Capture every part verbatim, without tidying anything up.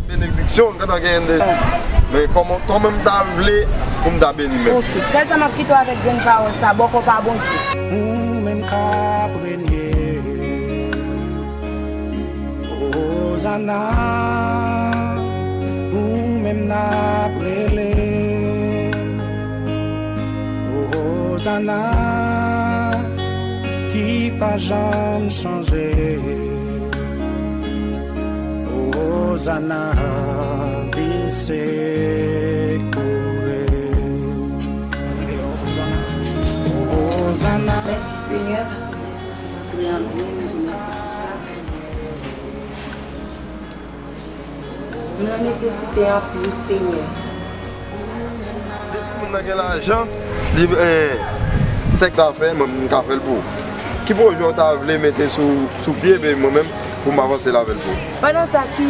Benediksyon, m gentan genyen deja. Men kòman, kòman m ta vle pou m ta beni menm? Ok. Sèl sa m ap kite w avèk grenn pawòl sa, bòkò pa Bondye. Ou menm k ap renye. Ozana, ou menm n ap rele. Ozana, ki pa janm chanje. Ozana, vin sekouye. Ozana. Mèsi, Senyè, paske mwen soti nan priye, mwen di w mèsi pou sa. Mwen an nesesite anpil, Senyè. Depi moun nan gen lajan, li, eh, sa k ta fè, mwen, m ka fè l pou ou. Ki pwojè w ta vle mete sou, sou pye, epi mwen menm, pou m avanse l avè l pou ou? Pandan sa, ki,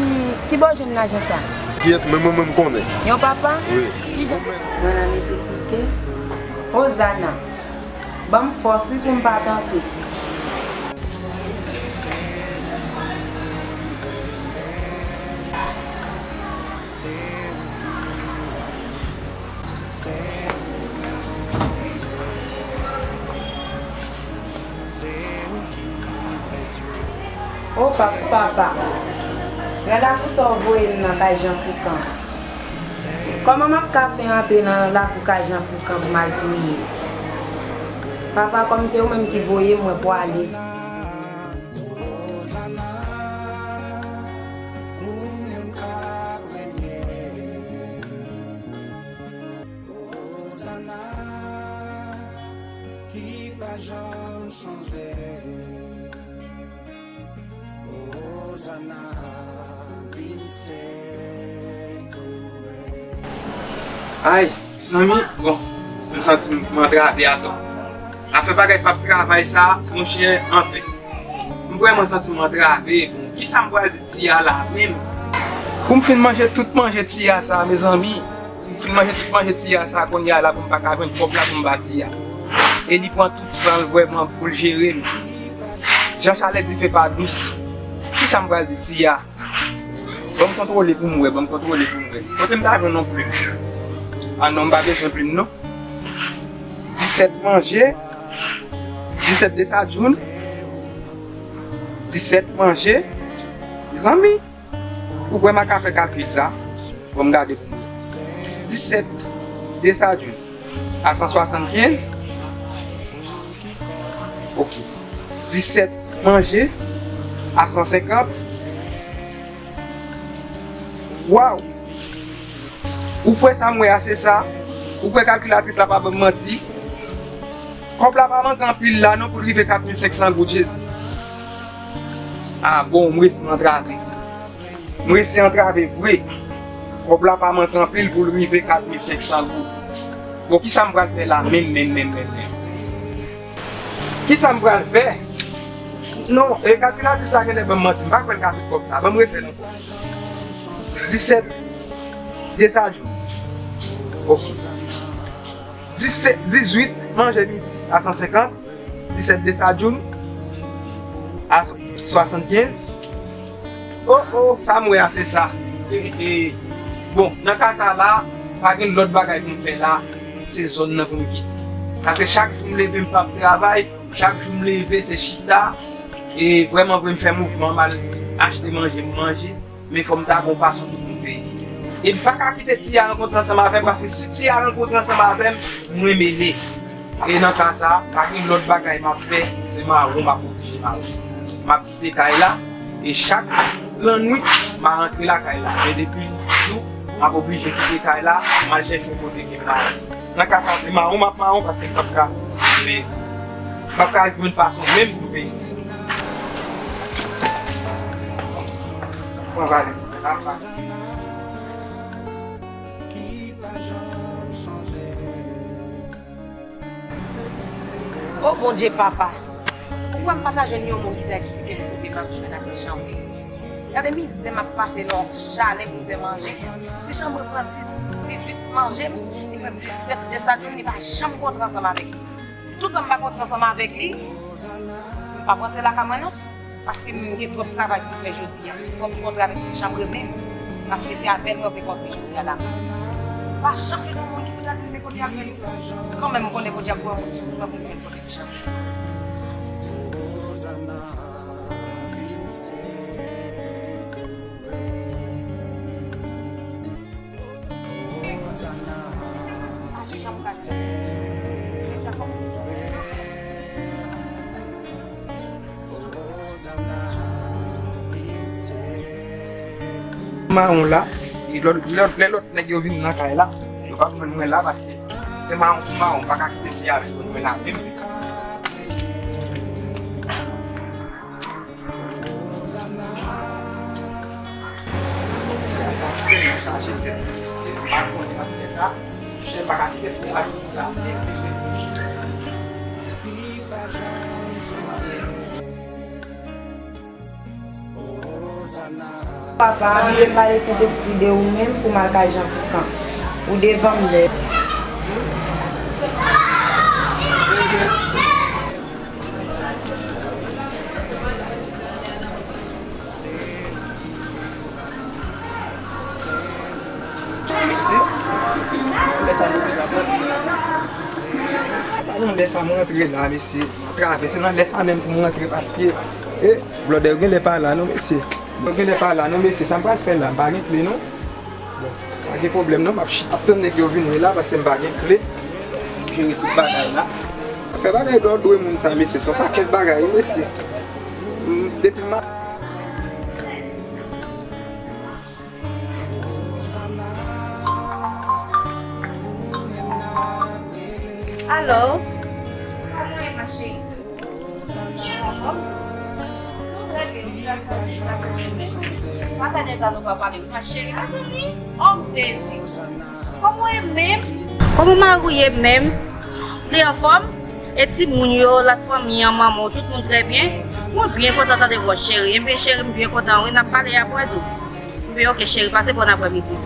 ki bò w jwenn lajan sa? Kiyès? Mwen, mwen, mwen, m konnen. Yon papa? Wi. Kijan? Mwen nan nesesite. Ozana. Ban m fòs, wi, pou m pa tante. O pap, papa, nan lakou sa w voye m nan kay Jan Foukan? Kòman m ap ka fè antre nan lakou kay Jan Foukan pou m al priye? Papa, kòm se ou menm ki voye m, mwen pwale. Ozana, ki pa janm chanje. Ozana, vin sekouye. Ay, mezanmi, bon, m santi m antrave atò. Afè bagay p ap travay sa, monchè, anfen. M vrèman santi m antrave. Bon, kisa m pral di Tia la menm? Pou m fin manje tout manje Tia sa, mezanmi. M fin manje tout manje Tia sa, kounye a la pou m pa ka jwenn kòb la pou m ba Tia. E li pran tout san l vrèman pou l jere m. Jan chalè dife pa dous. Kisa m pral di Tia? Ban m kontwole pou m wè, ban m kontwole pou m wè. Kote m ta jwenn yon plim? Ah non, m pa bezwen plim non. Disèt manje, disèt desadjoun, disèt manje. Mezanmi, ou kwè m a ka fè kalkil sa? Bon, m gade pou m wè. Disèt desadjoun a san swasannkenz. Ok. Disèt manje a san senkant. Waw! Ou kwè sa m wè a se sa? Ou kwè kalkilatris la pa ban m manti? Kòb la pa manke anpil la non pou l rive kat mil senk san goud, Jezi. Ah bon, m resi antrave. M resi antrave vre. Kòb la pa manke anpil pou l rive kat mil senk san goud. Bon, kisa m pral fè la menm, menm, menm, menm, menm? Kisa m pral fè? Non, e kalkilatris la genlè ban m manti. M pa kwè l ka fè kòb sa. Ban m refè l ankò. Disèt desadjoun. Ok. Disèt, dizuit manje midi a san senkant. Disèt desadjoun a swasannkenz. Oh, oh, sa m wè a se sa. E, e, bon, nan ka sa la, pa gen lòt bagay pou m fè la, se zòn nan pou m kite. Paske chak jou m leve m p ap travay, chak jou m leve se chita, e vrèman vre m fè mouvman, m al achte manje, m manje, men fò m ta gon fason tou pou m peye. E m pa ka kite Tia rankontre ansanm avè m, paske si Tia rankontre ansanm avè m, mwen mele. E nan ka sa, pa gen lòt bagay m ap fè, se mawon m ap oblije mawon. M ap kite kay la, e chak lannwit, m a rantre lakay la. Men depi jou, m ap oblije kite kay la, m al chèche yon kote ke m mawon. Nan ka sa, se mawon m ap mawon paske m p ap ka peye ti. M p ap ka jwenn fason menm pou m peye ti. Mwen va ale, m ap pati. O Bondye papa, ou wè m pa ta jwenn yon moun ki ta eksplike m kote m ap jwenn ak ti chanpre. Gade mizè m ap pase nan chalè pou m fè manje. Ti chanpre pran dis, dizuit manje m, li pran disèt desadjoun, li pa janm kontre ansanm avèk li. Toutan m pa kontre ansanm avèk li, m p ap rantre lakay mwen non. Paske m gen twòp travay pou m fè jodi a. Fò m kontre avèk ti chanpre menm. Paske se avè l mwen vle kanpe jodi a la. Pa janm jwenn yon moun ki pou ta di m se kote y ap jwenn li. Kanmenm, m konnen Bondye ap voye yon moun sou mwen pou m jwenn kote ti Jan. Mawon la, lè lòt, lè lòt nèg yo vin nan kay la, yo p ap jwenn mwen la paske se mawon pou mawon, m pa ka kite ti avèk mwen la menm. Mesye a sa tèlman chaje tèt li, mesye, m pa konnen nan ki eta. Mesye pa ka kite ti avèk mwen la. Papa, m vle pale Sentespri de ou menm pou m al kay Jan Foukan. Ou devan m nèt. Mesye, lè sa nou te kapab. Pa nan lè sa mwen antre la, mesye. Travèse nan lè sa menm pou mwen antre paske, e, blòdè yo genlè pa la non, mesye. Yo genlè pa la non, mesye. Sa m pral fè la, m pa gen kle non. Bon, pa gen pwoblèm non, m ap chita, ap tann nèg yo vini la, paske m pa gen kle. M jere tout bagay la. Fè bagay dò dwe moun sa, mesye, se yon pakèt bagay, wi, mesye. M, depi m ap Alo? Kòman w ye, ma chérie? Sa fè de tan nou pa pale, ma chérie. Mezanmi, oh, m sezi. Kòman w ye menm? Kòman mari w ye menm? Li anfòm? E timoun yo, lòt fanmi an, manman w, tout moun trè byen? Mwen byen kontan tande vwa w, cheri. Ebyen, cheri, m byen kontan, wi, n ap pale apre tou. Ebyen, oke, cheri, pase bòn aprèmidi.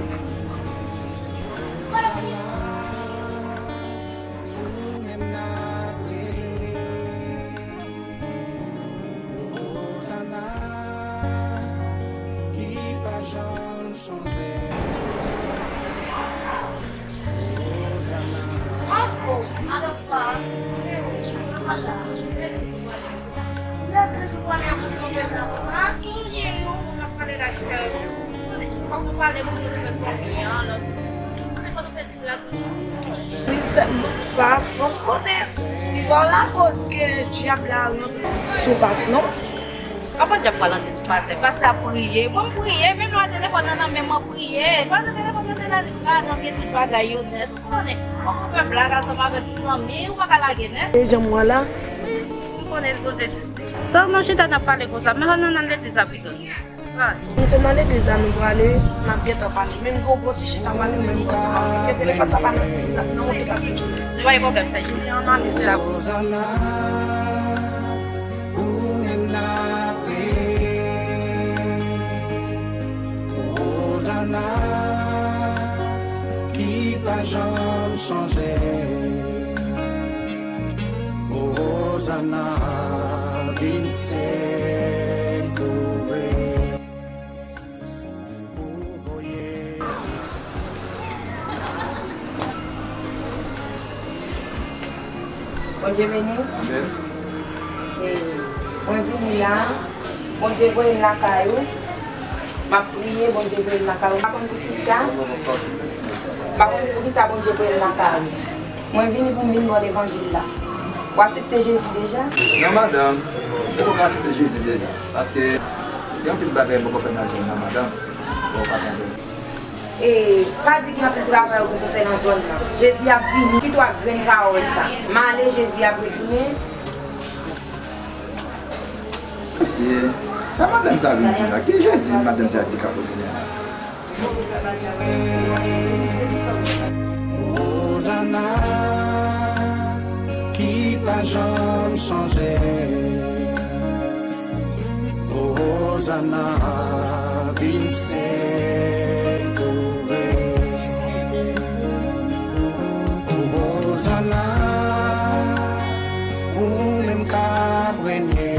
Wi, fè m pas, bon, m konnen li gen lakoz ke dyab la rantre sou pas, non? Kòman dyab pral rantre sou pastè? Pastè ap priye. Bon, m priye, menm lè telefòn nan nan men m, mwen priye. Pastè telefòn nan se la, ladan gen tout bagay yo nèt. Ou konnen, fòk ou fè blag ansanm avèk tout zanmi, ou pa ka lage nèt. E jan m wè la. Wi, m konnen Bondye egziste. Tan nou chita n ap pale konsa, men ann al nan legliz la pito. Sa. M se nan legliz la nou prale, n ap gentan pale. Men m gen yon bon ti chita pale menm konsa. Paske telefòn sa pa nan sèvis la, nan wout la se Jimmy. Li pa gen pwoblèm, se Jimmy. An ale, se la. Ozana, ou menm n ap rele. Ozana, ki pa janm chanje. Ozana, vin sekouve. Bondye beni w. Amen. E, mwen vini la, Bondye voye m lakay ou. M ap priye, Bondye voye m lakay ou. M pa konn poukisa. M pa konn poukisa Bondye voye m lakay ou. Mwen vini pou m vin ba w levanjil la. Ou aksepte Jezi deja? Non, madanm. Ou poko aksepte Jezi deja. Paske gen anpil bagay m poko fè nan zòn nan, madanm. Bon, pa konprann. E pa di gen anpil travay ou poko fè nan zòn nan. Jezi ap vini, kite w ak grenn pawòl sa. M ale, Jezi ap retounen. Mesye, sa madanm sa vin di la? Ki Jezi madanm sa di k ap retounen la? Ozana, ki pa janm chanje. Ozana, vin sekouve. Ozana, ou menm k ap renye.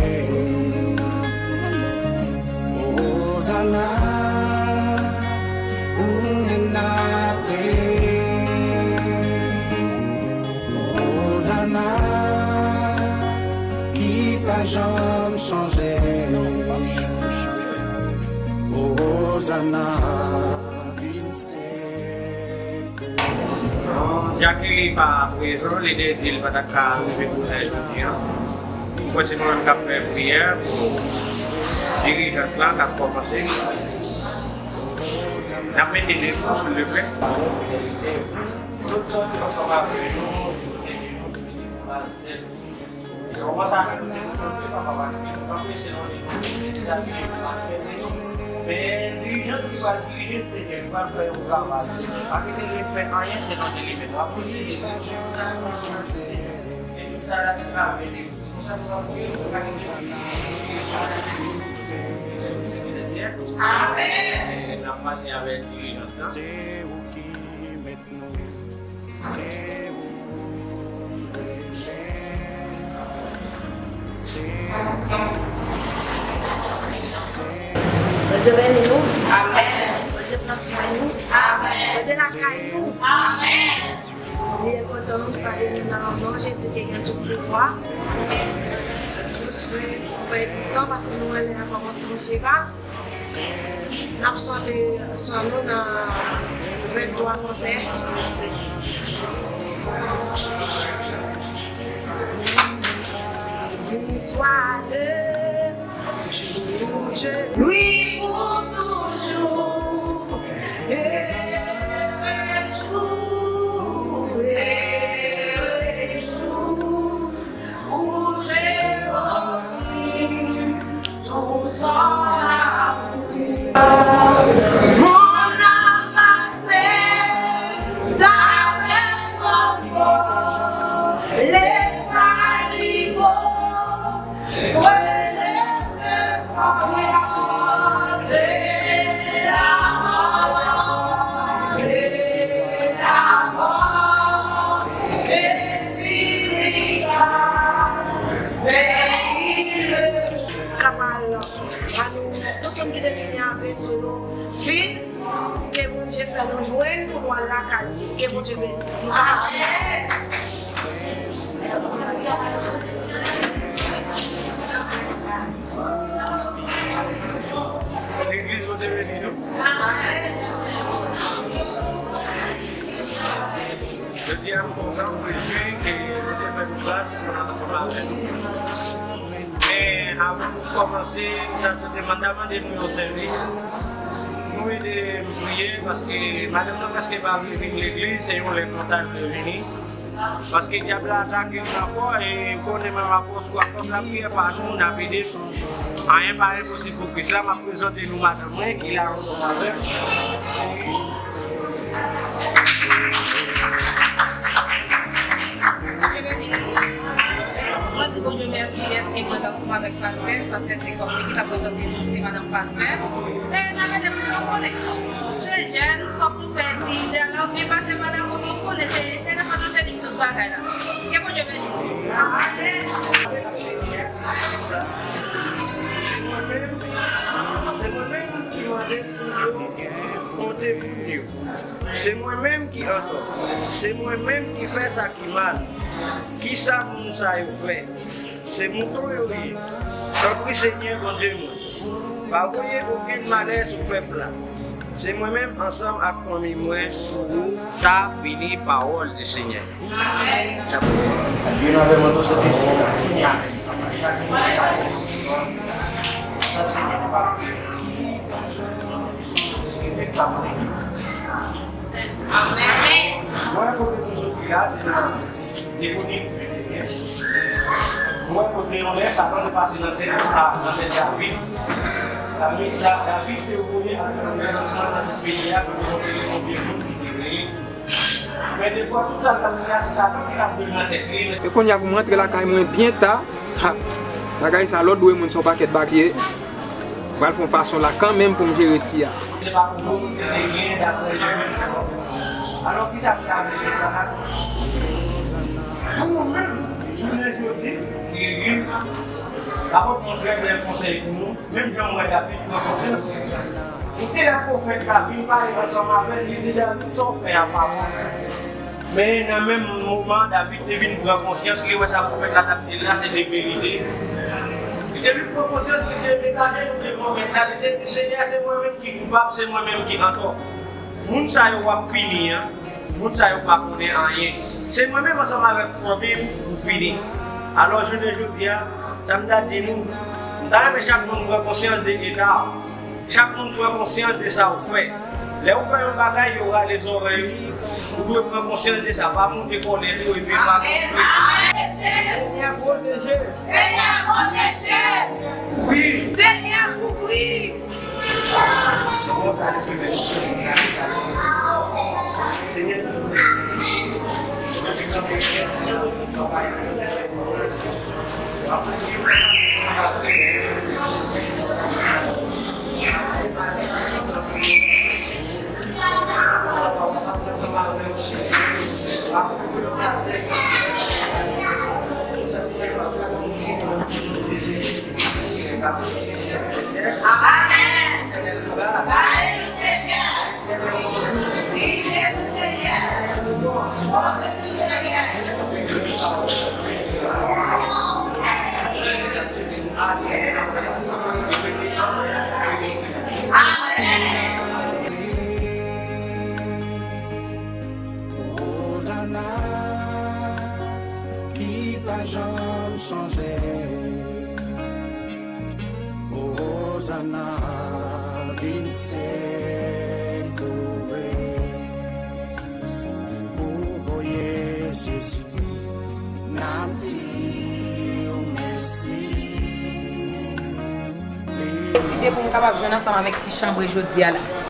Ozana, Janm chanje. Ozana. Jacqueline pa prezan, li te di l pa ta ka rive pou sa jodi a. Mwen se mwen menm k ap fè priyè pou dirijant lan k ap kòmanse. N ap mete de jou, silvouplè. Tout moun ki ansanm avè nou, nou te vin pou pastè. Kòmanse avèk nou, papa, papa, nou kanpe selon li, nou te deza dirije pou pastè, se nou. Men dirijan ki pral dirije, Senyè, li pral fè yon travay, Senyè. Pa kite li fè anyen selon li li menm. W ap pwoteje li. Senyè. E tout sa la, se pa vre li. Amèn. N ap pase avèk dirijant lan. Bondye beni nou. Amèn. Bondye pran swen nou. Amèn. Bondye lakay nou. Amèn. Nou byen kontan nou salye nou nan non Jezi ki gen tout pouvwa. Nou swete yon pèditan paske nou wè lè a kòmanse monche pa. N ap chante chan nou nan venntwa fransè. Bonsoir, le jour, je louis pour toujours. Et le jour, et le jour. Où j'ai remis tout son amour. Mon âme à ses travers transport, les saliveaux, relève de la mort, de la mort, Jésus. Kapab, ba nou, tout moun ki te vini avè solo, vin, ke Bondye fè nou jwenn pou nou al lakay li. Ke Bondye beni nou. Nou kapab chita. Legliz, Bondye beni nou. Jodi a, m kontan, m rejwi ke Bondye fè nou gras pou nou ansanm avè nou. Men, avan nou kòmanse, m ta swete, m ta mande nou yon sèvis. Nou ede m priye, paske madanm nan prèske pa vle vin legliz, se yon lè konsa l vle vini. Paske dyab la atake l nan kò, e ou konnen menm apòs ou apòs lapriyè pa nou, n ap ede l. Anyen pa enposib pou Kris la, m ap prezante nou madanm mwen ki la ansanm avè m. Mwen di Bondye mèsi dèske mwen la ansanm avèk pastè. Pastè se kòm li ki ta prezante nou, se madanm pastè. E n ap ede pou nou konnen. Se jèn, fòk nou fè ti dyalòg, men pastè pa dakò, nou konnen se, se nan pandan se li k tout bagay la. Ke Bondye beni. Amèn. Se mwen menm ki mande pou yo konte moun yo. Se mwen menm ki antò. Se mwen menm ki fè sa ki mal. Kisa moun sa yo fè? Se mouton yo ye. Tanpri, Senyè Bondye mwen, pa voye okenn malè sou pèp la. Se mwen menm ansanm ak fanmi mwen pou nou ta beni pawòl di Senyè. Amèn. Vin avè mwen tou, se te Senyè. Amèn. Mwen kote nou soti a, se nan Depi nou vin, mwen kote yon lè Satan te pase nan tèt sa, nan tèt David. David, Da- David te woule ak yon lè nan peyi a pou montre li konbyen moun ki te genyen. Men defwa tout sa l t ap fè a, se Satan ki t ap jwe nan tèt li. E kounye a pou m rantre lakay mwen byen ta, ha, bagay sa lòt dwe moun se yon pakèt bagay. Pral fè yon fason la kanmenm pou m jere ti a. Se pa pou nou, men gen daprè li menm. Alò, kisa m ta vle fè la? Pou nou menm, jounen jodi, ki vin, apot yon trè bèl konsèy pou nou, menm jan m wè David pran konsyans. Ou te la pwofèt la vin pale ansanm avè l, li di David, sa w fè a pa bon. Men nan menm moman, David te vin pran konsyans, li wè sa pwofèt la t ap di l la, se te verite. Depi l pran konsyans li te detache nou devan mentalite di Senyè, se mwen menm ki koupab, se mwen menm ki antò. Moun sa yo w ap pini an, moun sa yo pa konnen anyen. Se mwen menm ansanm avèk fanmi m ou pini. Alò, jounen jodi a, sa m ta di nou, m ta renmen chak moun pran konsyans de eta w. Chak moun pran konsyans de sa w fè. Lè w fè yon bagay, yo rale zòrèy ou, ou dwe pran konsyans de sa. Pa monte kòlè tou epi pa konfye. Senyè pwoteje. Senyè pwoteje. Kouvri. Senyè kouvri. Ozana ki pa janm chanje. Ozana vin sekouris. Ou voye Jezi, n ap di w mèsi. Deside pou m kapab jwenn ansanm avèk ti chanbre jodi a la.